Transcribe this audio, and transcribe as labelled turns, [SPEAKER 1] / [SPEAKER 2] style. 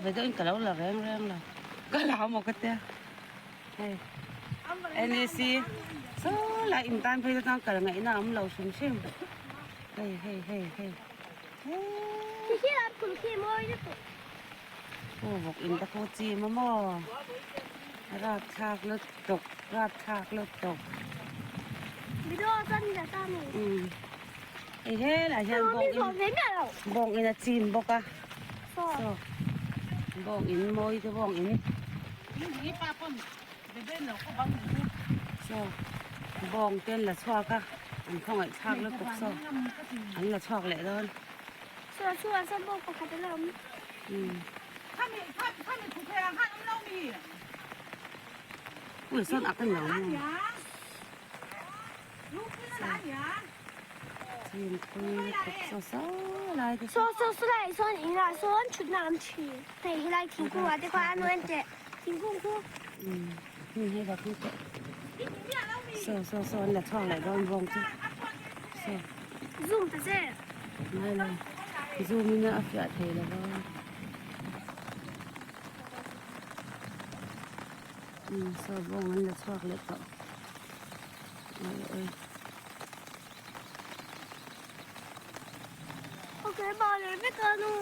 [SPEAKER 1] Video in ka lo la reng reng lo. Ka la maw ka tia. Hei NEC saw lai in tan phei te chuan kal ngaihna a awm lo hrim hrim. Hei hei hei hei. Aw vawk in te pawh chim a maw rapthlak lutuk rapthlak lutuk umm hei helai hian bawng in bawng in a chim bawk a saw bawng in mawi te bawng in saw bawng te an la chhuak a an khawngaih thlak lutuk saw an la chhuak leh dawn. Ui sawn ak a ni lo maw? Chim pui lutuk saw saw lai te
[SPEAKER 2] Saw saw saw lai sawn in ah sawn thutna an thin hei helai thingkung ah te khuan an en teh thingkung khu.
[SPEAKER 1] Umm hmun hi ka khu teh saw saw saw an la chhuak leh dawn bawng chu saw.
[SPEAKER 2] Zoom ta che.
[SPEAKER 1] Ngai lo zoom in a fiah thei lo va. Umm saw bawng an la chhuak leh tawh oi oi.
[SPEAKER 2] Ok ba leh vek a nu.